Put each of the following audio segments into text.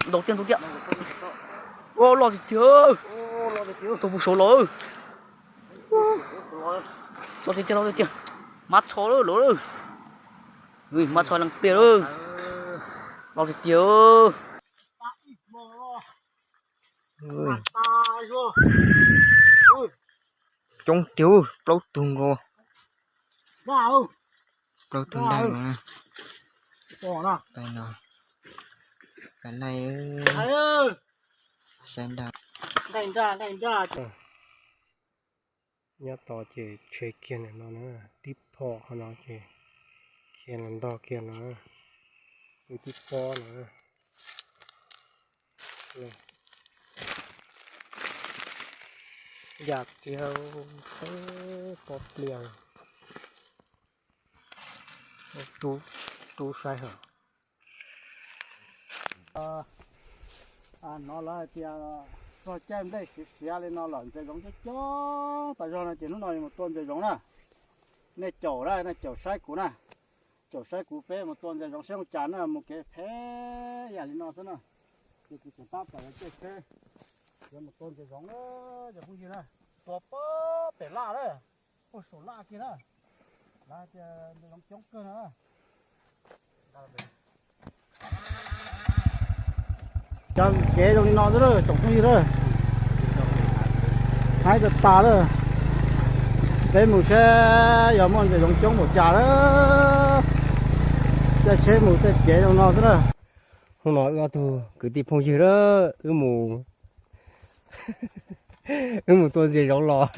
Ntau tiag ntau tiag. Loj tiag tiag. Tau puv saud los. Loj tiag tiag loj tiag tiag. Mab tsho lawm los. Mab tsho leej pliaj lawm. Loj tiag tiag. Coob tiag, plaub tug nkaus. Plaub tug nkaus. Nyob tod ces tshe kiag ntawm no na, tib phom qhov no ces khiav los ntog kiag no, wb tib pob no. Yam tiag, pob pliaj, rub saib hauv. No lawv hais tias txog caij nplej siav siav li no lawm ntses zoov coob coob tas zog no ces hnub no yuav mus tua ntses zoov na. Nej caum na, nej caum saib kuv na, caum saib kuv peb mus tua ntses zoov seb zoo cas na, mus kev phem yam li no xwb na. Ces kuv tseem tab tom caij tsheb yuav mus tua ntses zoov na, cov phooj ywg na, tua pob pem laj na, puag saum laj kiag na, lawv hais tias ntses zoov coob kawg no na. Cov kev zoo li no xwb lawm tsoom phooj ywg lawm, haib tas tas lawm. Peb mus seb yog muaj ntses zoov coob npaum cas lawm. Caij tsheb mus tej kev zoo no xwb na. Hnub no wb ob tug kwv tij phooj ywg lawm, wb mus, wb mus tua ntses zoov los.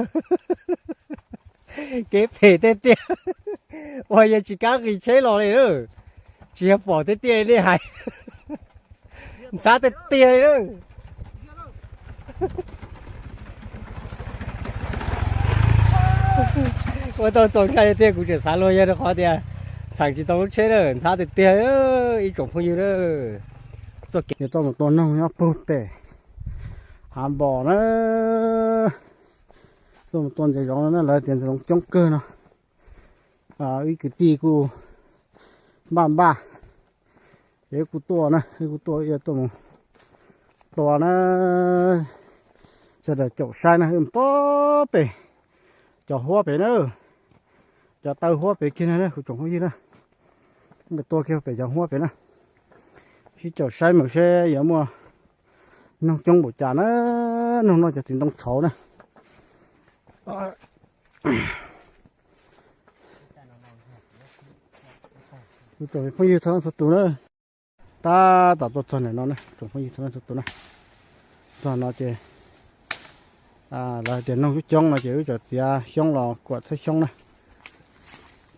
Kev phem tiag tiag, uas yog tsis kam nqis tsheb los li, tsis yog pom tiag tiag nej hais, ntxhab tiag tiag li. Ua tau txaus ntshai tiag, kuv tseem xav luag yog rau qhov tias txheem tsis tau lub tsheb na, ntxhab tiag tiag ib tsoom phooj ywg na. Txoj kev yuav tuaj mus tua noog nyob puag pem hav npos na, tuaj mus tua ntses zoov no na, lawv tias ntses zoov coob kawg no. Ib kwv tij kuj npaj npaj, ces wb kuj tuaj na, wb kuj tuaj, wb tuaj mus tua na. Sawv daws caum saib na, wb mus pob pem cov huab pem na, cov taw huab pem kiag na kuv tsoom phooj ywg na. Wb mus tua kiag pem cov huab pem na, sib caum saib mus seb yuav muaj noog coob npaum cas na. Noog no cov txiv ntoo tshauv na. Kuv tsoom phooj ywg txhua leej txhua tus na, tab tom tuaj txog ntawm no na tsoom phooj ywg txhua leej txhua tus na. Txog no ces lawv hais tias noog coob coob no ces wb cov txiav xyoob los kuam txhab xyoob na,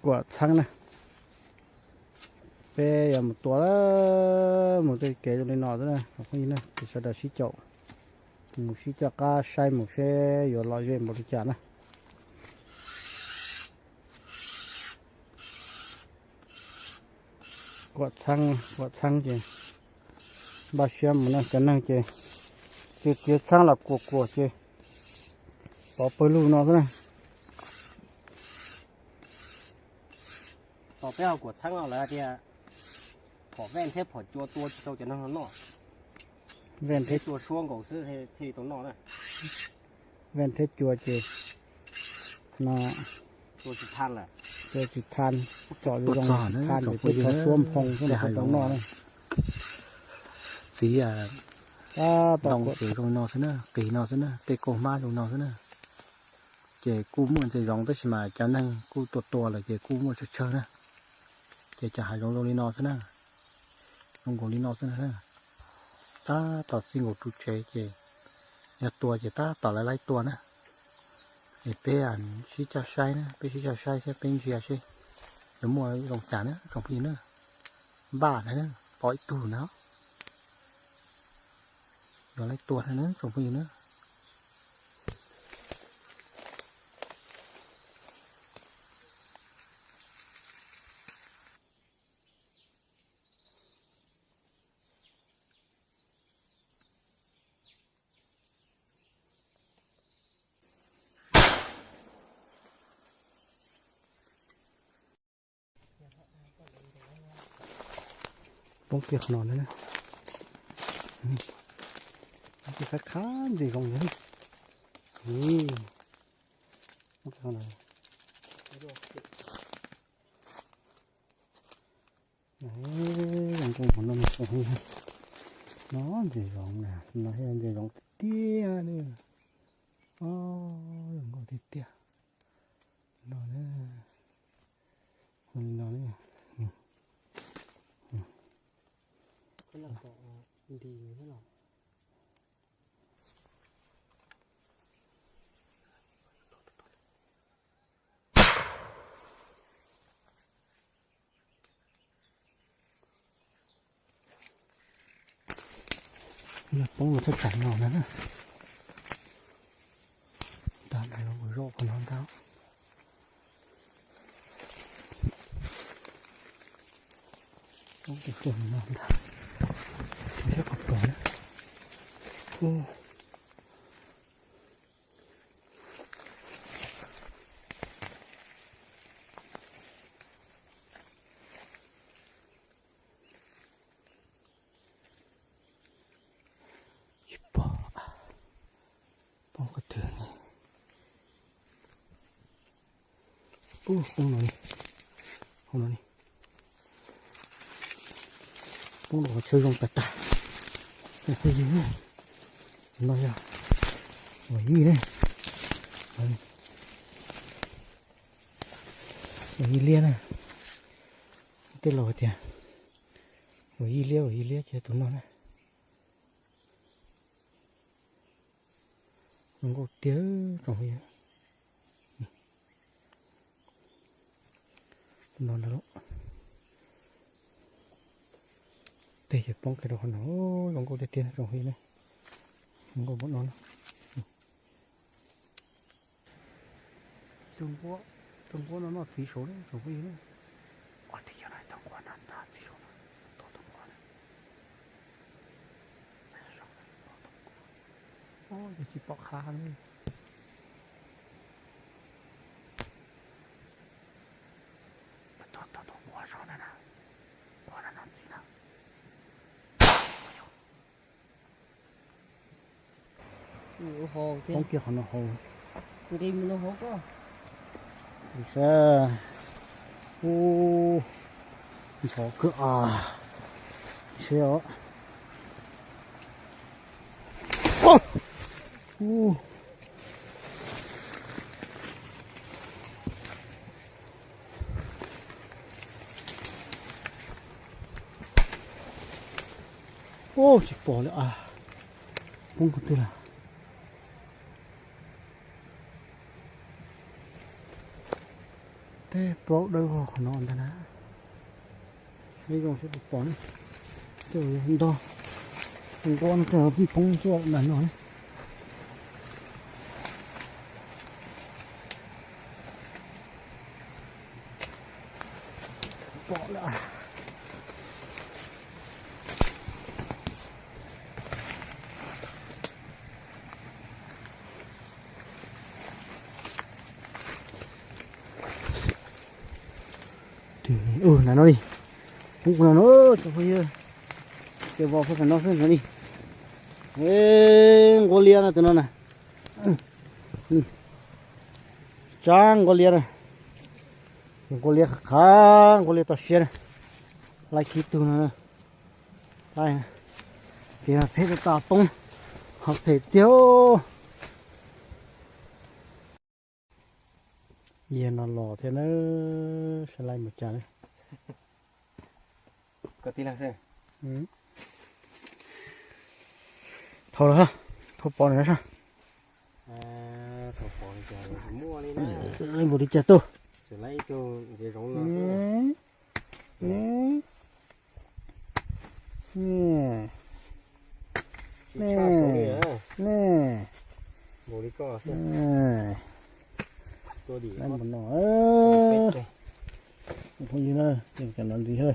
kuam txhab na. Peb yuav mus tua, mus tej kev zoo li no xwb na tsoom phooj ywg na, ces sawv daws sib caum mus sib coj qab saib mus seb yuav lom zem npaum li cas na. Kuam txhab, kuam txhab ces npaj siab mus na, cov neeg ces txiav txhab los kuam kuam ces pov pawg lug no xwb na. Tom peb ho kuam txhab no lawv hais tias phom vej thiab phom cua tua tsis tau cov neeg no noj. Vej thiab cua suab nkaus xwb thiaj li tau noj na. Vej thiab cua ces no cua tsis tha, cua tsis tha, tsom zoo tsis tha ces peb tso suab nphoo xwb na tau noj na. Txiv ntoo ces zoo no xwb na, qis no xwb na, tej kauj hmab zoo no xwb na. Ces kuj muaj ntses zoov tab sis mas cov neeg kuj tua tua lawm ces kuj muaj tsawg tsawg na. Ces cov hav zoov zoo li no xwb na, zoo nkaus li no xwb na. Tab tom txij nkaus ru tsev ces yog tua ces tab tom lawv laib tua na. Es peb sib coj saib na, peb sib coj saib seb peb ntsia seb yuav muaj zoo cas na tsoom phooj ywg na. Npaj na, pom ib tug na, yuav laib tua na tsoom phooj ywg na. Poob kiag qhov no na. Poob kiag qhab qhab ntses zoov ntag. Zoo nkauj hauv no, no ntses zoov na, no yog ntses zoov tiag tiag li. Zoo nkauj tiag tiag. No na, li no na. Yog poob los thaj tsam no na. Tag nrho los ua zoj qhov no ntag. Poob kiag no ntag. Saib qhov pom na. Tsis pom, poob qhov twg ne? Ub, poob no li, hauv no li. Poob rau qhov chaw zoo tas tas. Phooj ywg, no yog vim yij ne, vim yij liab na. Tej laus hais tias vim yij liab, vim yij liab ces tus no na. Zoo nkauj tiag tsoom phooj ywg. No ntag lauj. Tej ces poob kiag rau qhov no, zoo nkauj tiag tiag tsoom phooj ywg ne. Zoo nkauj npaum no na. Tus nquab, tus nquab no noj txiv saud ne tsoom phooj ywg ne. Ua, tej yog no tus nquab no noj txiv saud no, tus nquab no. Yog tsis pom qab li. Tus nquab no na, nquab no noj txiv na. Poob kiag qhov no hauv. Nqis mus no hauv koj. Saib, ub, ntxhov kawg as. Saib os. Ub. Ub, tsis pom li as. Poob qhov twg lawm? Tej plaub dawb vog qhov no ntag na. Ib zoo seb puas pom ne. Tej ntog, nquab no tej poob tuaj ntawm no ne. Pom lawm. Ub, ntawm no li. Poob no no, tsoom phooj ywg. Ces vos phab no xwb no li. Nquab liab no tus no na. Tsab nquab liab na. Nquab liab qhab, nquab liab toj siab na. Laib khib tug no na. Ces phem tas tas poob, ho phem tiag. Yog no los thiab na, saib laib mus cas na. Thau lawm, thau pov lawm sab. Npaum li cas tuaj. Ne, ne, ne. Mus no, phooj ywg na, cov no ntxiv.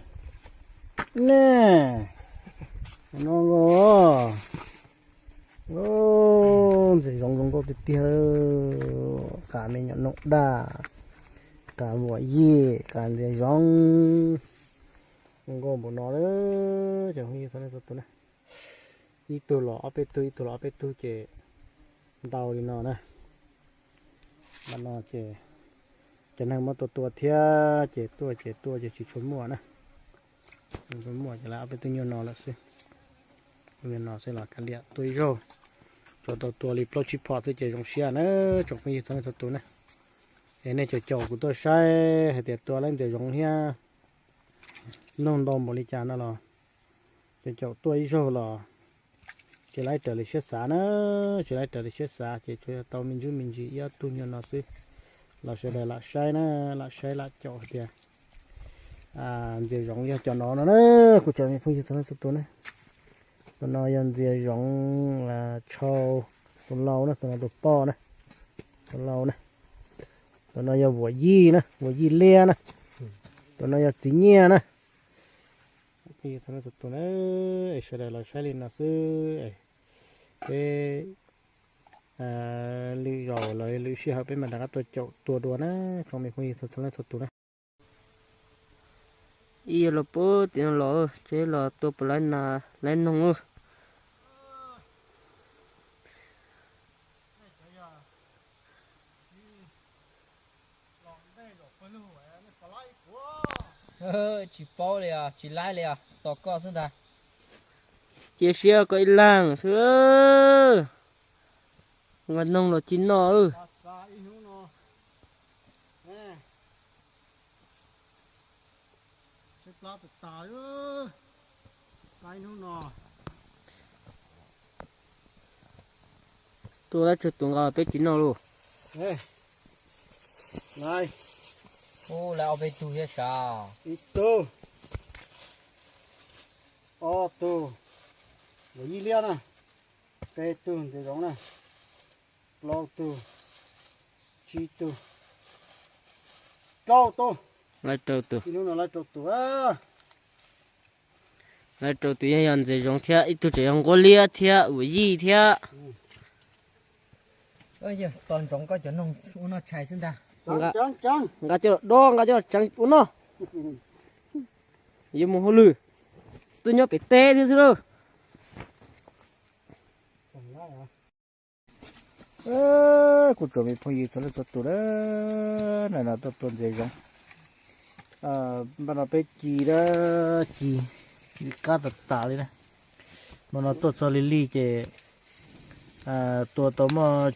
Ne, no los. Ntses zoov zoo nkauj tiag tiag. Qas me nyuam nooj daj, qas vuam yij, qas ntses zoov, zoo nkauj npaum no lawm. Cov phooj ywg txhua leej txhua tus na, ib tug los ob peb tug, ib tug los ob peb tug ces ntau li no na. Ntawm no ces cov neeg muab tua tua thiab ces tuaj ces tuaj ces tsis tshua muaj na. Tsis tshua muaj ces lawv ob peb tug nyuag no lawm xwb. Nyuag no xwb los kav liam tua ib zaug, tsuas tau tua li plaub tsib phom xwb ces zoo siab na, tsoom phooj ywg txhua leej txhua tus na. Es nej caum caum kuv tuaj saib hais tias tua laib ntxias zoov thiab noog ntau npaum li cas no los caum caum tuaj ib zaug los tsis laib raws li siab xav na, tsis laib raws li siab xav ces tsuas yog tau me ntsuj me ntsis ib ob tug nyuag no xwb. Los sawv daws lam saib na, lam saib lam caum hais tias ntxias zoov yog cov no no na, kuv cov me phooj ywg txhua leej txhua tus na. Tus no yog ntxias zoov tshau, tus lau na, tus no tus poj na, tus lau na. Tus no yog vuam yij na, vuam yij liab na. Tus no yog txiv nyiaj na. Phooj ywg txhua leej txhua tus na, es sawv daws los saib li no xwb es peb lwm zaus los lwm sij hawm peb mam rov qab tuaj caum tua dua na, tsoom me phooj ywg txhua leej txhua tus na. Ib yam los puag tim no los tsev los tua puas laib nas laib noog. Tsis paub li os, tsis laib li os, tos koj xwb ntag. Cia siab koj ib leeg xwb. Nqa noog los tsis noj. Tua lawm tsawg tus nqa peb tsis noj lauj. Ub, lawv ob peb tug thiab sav. Ib tug, ob tug, vuam yij liab na, peb tug ntxias zoov na, plaub tug, tsib tug, rau tus. Lawv rau tus. Ib hnub no lawv rau tus. Lawv rau tus yog, yog ntxias zoov thiab ib tug tseem yog nquab liab thiab vuam yij thiab. Tos ntsoov koj cov noog ua noj tshais xwb ntag. Nqa coj los dob, nqa coj los tseev ua noj. Yuav mus hauj lwm, tuaj nyob pem teb thiab xwb lauj. Kuv tsoom me phooj ywg txhua leej txhua tus na, nim no tuaj tua ntxias zoov. Npaj no peb ci dab ci, ntxim qab tas tas li na. Hmo no tuaj txog lig lig ces tua tau muaj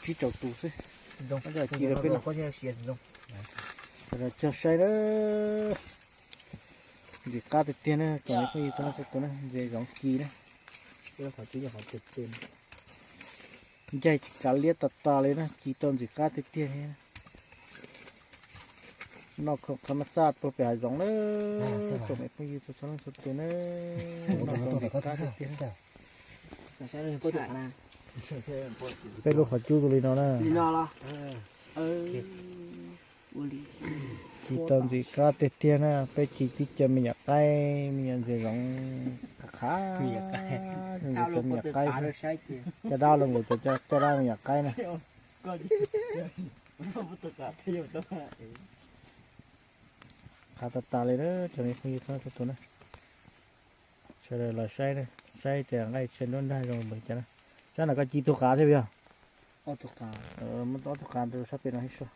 tsib rau tus xwb. Ci rau peb no. Cog saib na. Ntxim qab tiag tiag na, tsoom me phooj ywg txhua leej txhua tus na, ntxias zoov ci na. Ncaig kav liab tas tas li na, ci tau ntxim qab tiag tiag li. Noj khoom qhov maj xaj puag pem hav zoov na, tsoom me phooj ywg txhua leej txhua tus na. Noj tau ntxim qab tiag tiag. Peb lub qhov cub tus li no na. Ci tau ntxim qab tiag tiag na, peb ci tib co me nyuam qaib, me nyuam ntxias zoov qab qab, me nyuam qaib, caj dab los nkaus cov caj dab me nyuam qaib na. Qab tas tas li na, tsoom me phooj ywg txhua leej txhua tus na. Sawv daws los saib, saib tias nqaij tshaj nruab nrag zoo npaum cas na. Sab no koj ci tug qav thiab puas yog? Muab ob tug qav rau sab pem no ib sab.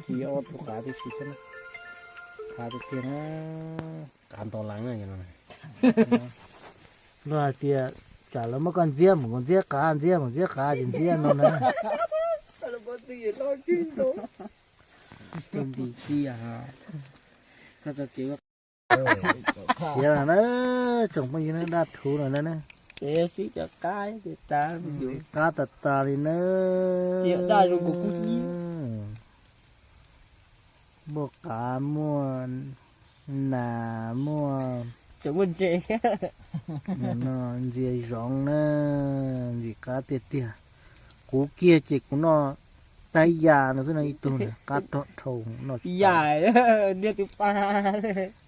Ci ob tug qav tib si thiab na. Qav tiag tiag na. Qav nto leev na. Luag hais tias tsam lawv muab koj ntxiab mus ntxiab qav, ntxiab mus ntxiab qav ces ntxiab no na. Tus ntim ci, koj txoj kev ua Tiav lawm na, tsoom phooj ywg na, daj thuv lawm na. Ces sib cov qab ces tas, qab tas tas li na. Daj zoo nkaus kub ib. Muaj qav, muaj nas, muaj, muaj ntses thiab. Ntxias zoov na, ntxim qab tiag tiag. Kuv kiag ces kuv noj tab yam no xwb no, ib tug qab rog dhau no. Yam niag tus pa.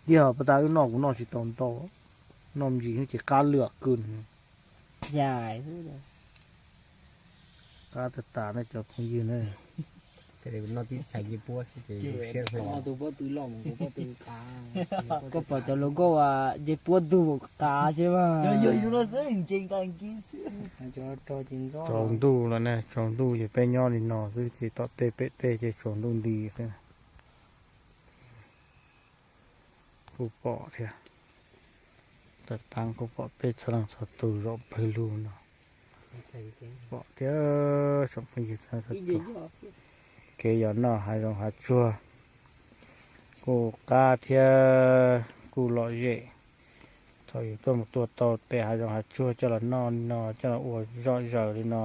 Tiag, pas tas wb noj kuv noj tsis tau ntau, noj me ntsis ces qab lwm kawg. Yam qab tas tas na cov phooj ywg na. Noj tib txhais ncej puab xwb ces siab hlo. Koj pom cov hluas nkauj ncej puab ntug qav xwb mas. Tsaus ntuj lawm na, tsaus ntuj ces peb nyob li no xwb ces tom tej pem tej ces tsaus ntuj nti xwb. Kuj pom thiab, tawm taab kuj pom peb txhua leej txhua tus zaum pawg lug no. Pom thiab tsoom phooj ywg txhua leej txhua tus, kev yos noj hav zoov hav tsuag kuj qab thiab kuj lom zem. Thaum yus tuaj mus tua tau pem hav zoov hav tsuag coj los noj li no, coj los ua zom zaws li no,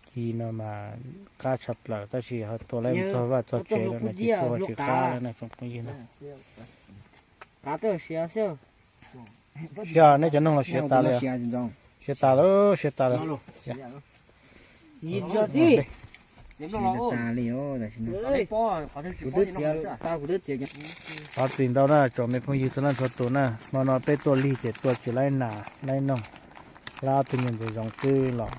ci no mas qab tshaj plaws, tab sis ho tua lawm txog vaj txog tsev lawm no ces kuj ho tsis qab lawm na tsoom phooj ywg na. Siav, neb cov noog los siav tas li? Siav tas lawm, siav tas lawm. Qhov txhia ntau na tsoom me phooj ywg txhua leej txhua tus na, hmo no peb tuaj lig ces tua tsis laib nas laib noog, laib ob tug nyuag ntses zoov xwb los.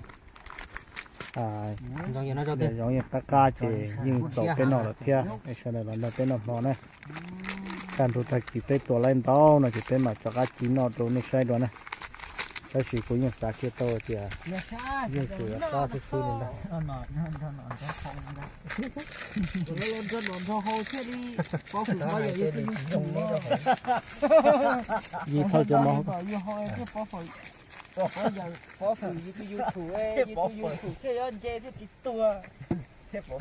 Zoov yeej qab qab ces yeej txaus peb noj lawm thiab, sawv daws los nrog peb noj hmo na. Kaj ntug tag kis peb tua laib ntau no ces peb mam rov qab ci noj rau nej saib dua na. Tab sis kuv yeej xav kiag tau tias yeej tsuas yog qab xwb xwb li ntag. Yog thauj cov mov,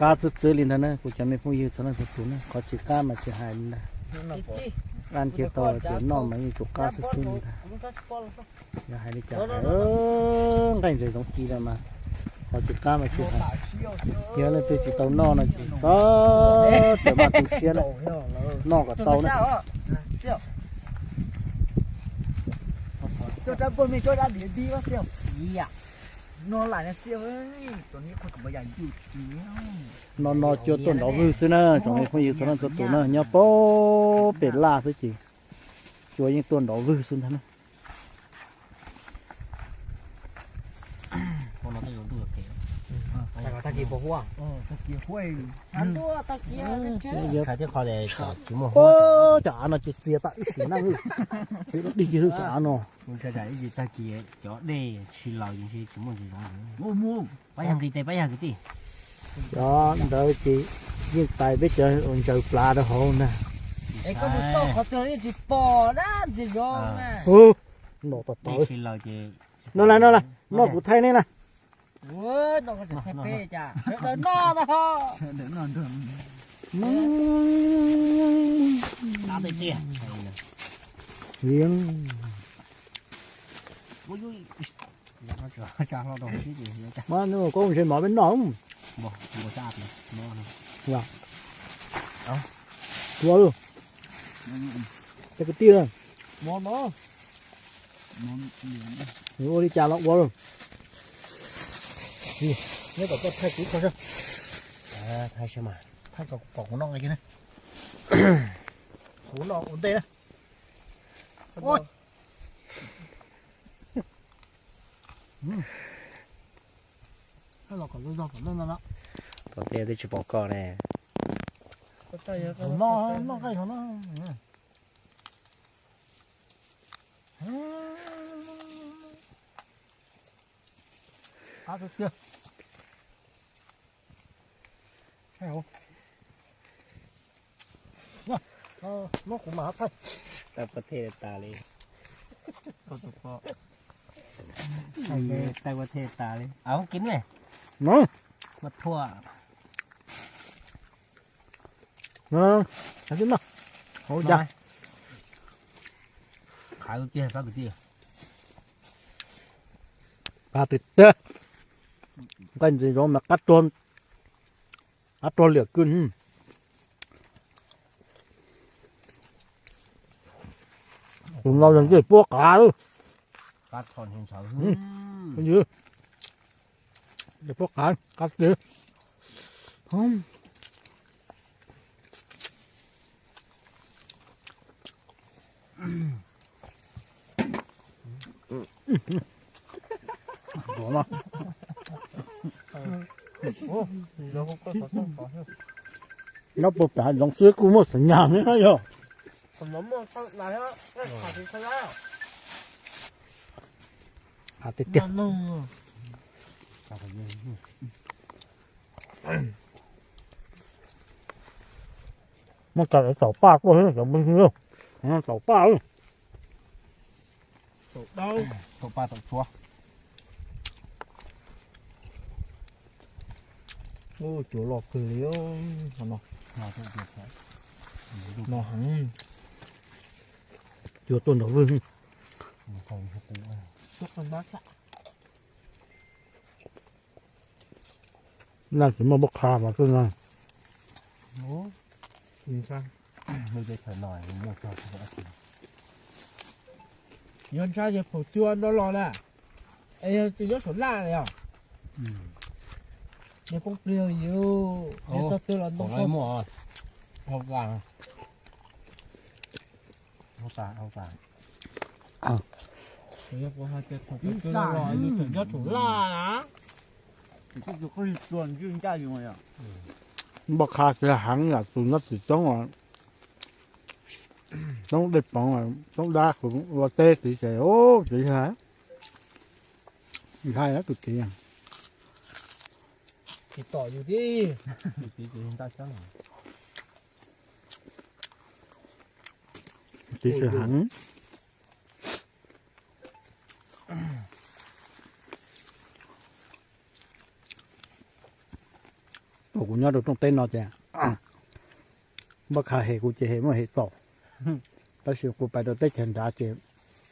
qab xwb xwb li ntag na kuv cov me phooj ywg txhua leej txhua tus na, qhov tsis qab mas tsis hais li ntag. Qab kiag tau tias noj mas yeej tsuas qab xwb xwb li ntag. Yog hais li cas hais, nqaij ntses zoov ci lawm mas qhov tsis qab mas tsis hais. Yog leej twg tsis tau noj no ces txhob maj tu siab na, noj kom tau na. No no cua tuaj nrov vwg xwb na tsoom me phooj ywg txhua leej txhua tus na, nyob pem laj xwb ces cua yeej tuaj nrov vwg xwb ntag na. Cov av no ces txias tas ib sim na, dig cov av no. Ib sim tag kis cov dej tsis laus ces tsis muaj ntses zoov. Pab yog nqis tes, pab yog kwv tij. Cov ntawd ces yeej tais peb cov ntsaws plav rau hauv ntag. Noj tas tas. Noj las, noj las, noj kuv thaij nej na. Koj ntshe mov peb noj. Ua, cov kwv tij, ua li cas los ua. Nyob kom koj thaij kuv qhov saib. Thaij kom kuv pom kuv noj nqi ne. Kuv noj ua ntej na. Tom tej twb tsis pom koj ne. Noj nqaij hov no. Qab tiag tiag. Muab kuv mam thaij. Tau pov thej tas li. Tau pov thej tas li. Av kiv ne. Mas thua. Hauv cas. Qab tiag tiag. Nqaij ntses zoov mas qab tuag, qab tuag liam kwj. Tus no yog ncej puab qav. Ncej puab qav, qab tiag. Nyob puag pem hav zoov xwb kuj muaj xeem nyas thiab yog. Tiag tiag. Muab cov taum paj tuaj, cov paj. Taum paj taum tshuav. Ub, cua loj kawg li no. No heev. Cua tuaj nrog vwj. Naj tsis muaj npauj qha mas twb no. Yog ntshai ces phaum cua nrov los na. Es yog tsis nyob saum laj yog. Yog poob plig yus txog twg los ntoo. Npauj qha tsis heev yam tus nyob tim tseeb, toob dej poov, toob dab ua teb tid ces txiv ntshai tus txiv. Tsis tom yus tib. Txiv tsis heev. Tuaj kuv nyob rau rooj teb no ces npauj qha hem kuv ces hem muaj hem txaus, tab sis kuv pais rau teb chaws nrad ces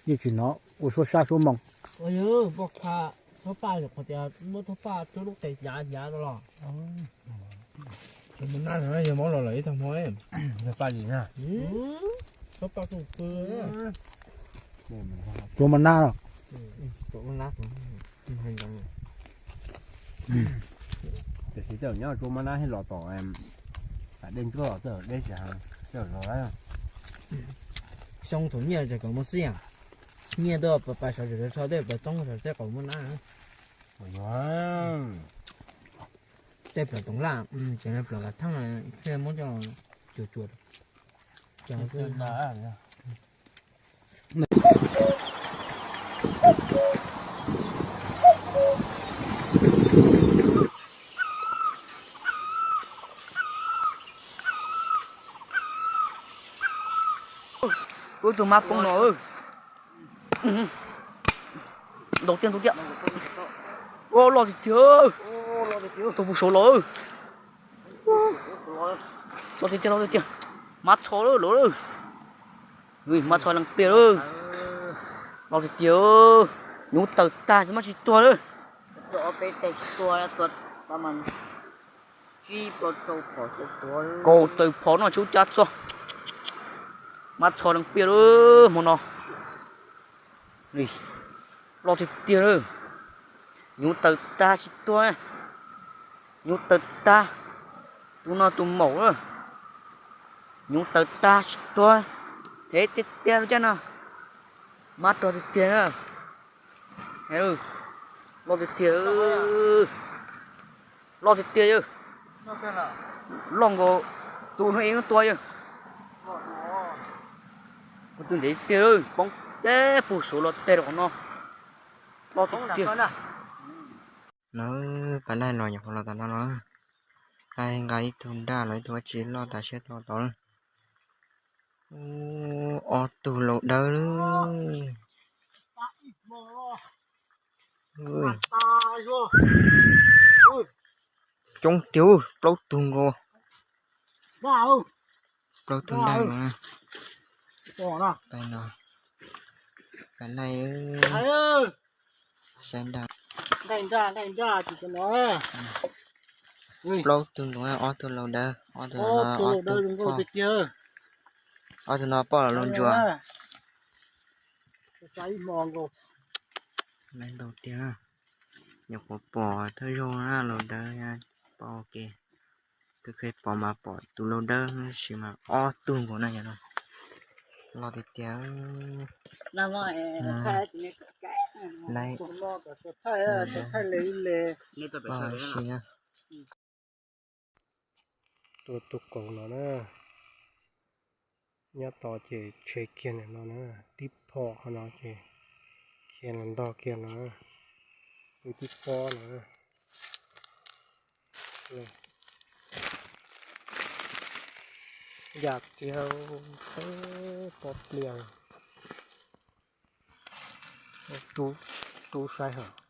yeej tsis hnov ua suab sab suab moo. Npauj qha, thob paj, qhov tias muab thob paj rub lub qe hnyav hnyav no los. Tsuas mas nab no yog mob los lawm ib tag hmo. Thob paj li na. Thob paj kawg. Tsuas mas nab los. Tiam sis tej zaum nyob tsuas mas nab thiaj los tom, tom dej ntuj los tej zaum deb tsis heev tej zaum los. Xyoo thaum nyiaj ces kom muaj xij, nyiaj tuaj pais sawv tsees rau tej pais txoob sawv tej kom muaj nab. Tej plaws toov laj, tseem plaws kav theej thiaj muab coj cuam cuam. Ub, tus mab poob no. Ntau tiag ntau tiag. Ua loj tiag tiag. Tus puv saud los. Loj tiag tiag, loj tiag tiag. Mab txho lawm los. Mab txho leej pliaj lawm. Loj tiag tiag. Nyuv tawm tag tsis mab tsis tuag lawm. Kaum tawm phom no tsis ua cas txog. Mab txho leej pliaj lawm hmo no. Loj tiag tiag lawm. Nyuv tawm tag tsis tuag. Nyuv tawm tag. Tus no tus maum lawm. Nyuv tawm tag tsis tuag. Thev tiag tiag lub caij no. Mab rog tiag tiag. Loj tiag tiag. Loj tiag tiag yawg. Loj nkaus tus hnub ib hnub tua yawg. Kuv tus ntev tiag, poob teb puag saud los teg rau qhov no. Loj tiag tiag. No, pas laij los nyuam qhuav los tom no no. Nqa ib tug nraj los ib tug dab tsi loj tas siab tau tau lawm. Ob tug laus dawb lawm. Coob tiag, plaub tug nkaus. Plaub tug nraj nkaus. Pais no, pais laij, saib nraj. Plaub tug nkaus, ob tug laus dawb, ob tug no, ob tug poj, ob tug no poj los laus ntsuas. Laij ntau tiag, nyuam qhuav pom thawj zaug na laus dawb, pom ua ke. Twb pom mas pom tus laus dawb tab sis mas ob tug nkaus na yog no. Loj tiag tiag. Laij, pom si na. Tua tus kaus no na, nyob tod ces tshem kiag ntawm no na, tib phom qhov no ces khiav los ntog kiag no, tus tib pob no. Yam tiag, peb pob pliaj. Rub saib hos.